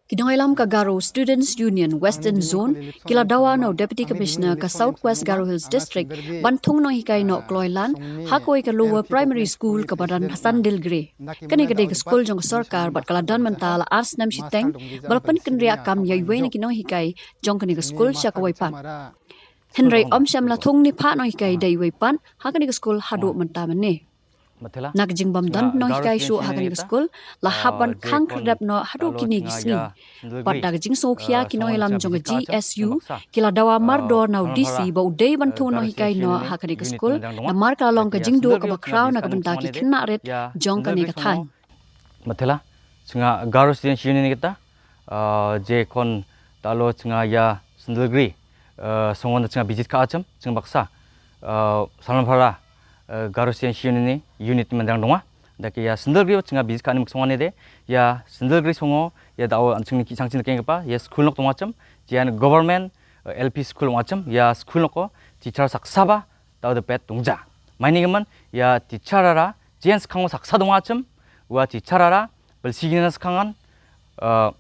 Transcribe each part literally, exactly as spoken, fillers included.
Kidong ilam ka Garo Students Union Western Zone, kila dawa no Deputy Commissioner ka South West Garo Hills District, bantung nong hikai nok kloilan, hakoi ka Lower Primary School ka badan Sandilgre. Kane ka dei ka school jong ka sorkar, bad kala dan menta la ars nam shiteng, balapan kenria kam ya iwei na kinong hikai, jong kane ka school sha ka waipan. Henry om sham la thung ni pha nong hikai dei waipan, hakane ka school hadu menta mene. Nak jingbam don nong hikai shu hakane ka school, la haban khang kredap no hadu kini gisni. Pat da ka jingso khia ki nong ilam jong ka G S U, kila dawa mar do nau D C ba udei ban thu nong hikai no hakane ka school, na mar ka long ka jingdu ka ba kraw na ka benta ki kena ret jong kane ka than. Matela, chunga Garo Students Union ni kita, ah, je kon talo chunga ya Sandilgre, ah, songon chunga visit ka acham, chunga baksa, ah, Salanpara, ah, Garo Students Union ni unit ni mandrang donga. Dake ya Sandilgre chunga visit ka ani muksongan de, ya Sandilgre songo, ya dao anching ni kisang chin kengpa, ya school nok donga cham, jian government, ah, L P school donga cham, ya school noko teacher saksaba, tau de pet dongja. Maini gimin, ya teacher ara, jian skango saksa donga cham, ua teacher ara, belsigina skangan, ah,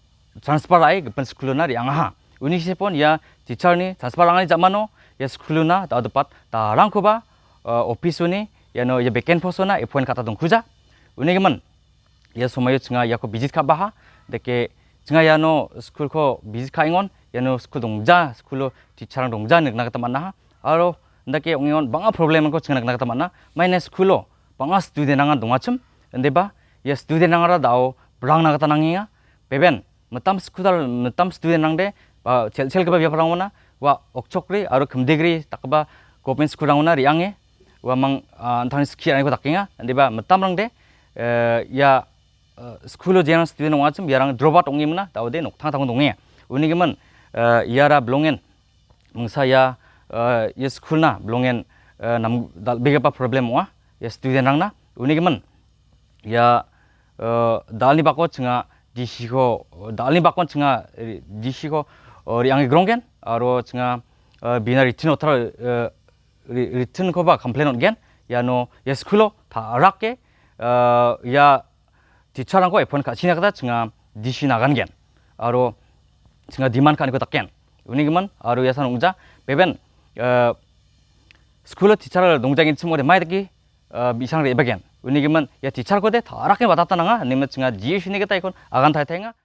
transfer ai gipin school na riangaha. Uni sepon ya teacher ni transfer angani jamano ya school na da depat da rangkoba, ah, office uni ya no ya vacant post na appoint kata dongkuja. Uni gimin ya somayo chunga yako visit ka baha deke chunga ya no school ko visit ka ingon ya no school dongja school teacher dongja nikna kata mana ha. Aro ndake ongingon banga problem ko chunga nikna kata mana. Maine school o banga student angan dongachim. Indeba ya student angara dao berang na kata nanginga. Beben, mitam skudal, mitam student rangde, ba, chel-, chel keba biaprang wana, wa, okchokri, aro kemdegri, takba, government school rang wana riange, wa, mang, ah, antang ski rang ko takenga, ande ba, mitam rangde, eh, ya, eh, school o jenang student wachim, ya rang drop out ongi mena, tau de, nok tang tang donge. Uni gimin, eh, ya ra blongen, mungsa ya, eh, ya school na, blongen, eh, nam, dal, bigapa problem wa, ya student rang na, uni gimin, ia, eh, dalni bako chinga D C ko, dalni bakon chinga, eh, D C ko, oh, riange gronggen, aro chinga, eh, bina ritin otar, eh, ri-, ritin koba complain on-gen, iano, ia school-o ta-, rake, eh, ia teacher-rangko appoint ka-, china kata chinga D C nagan-gen, aro chinga demand ka·aniko dakgen. Uni gimin, aro ia san ong·ja, beben, eh, school-o teacher dongjagin chimode mai dake, ah, bi·sang re·bagen. Uni gimin, ia teacher-kode ta·rake watata nanga, nime chinga G S T ni gita ikon agan taitaenga.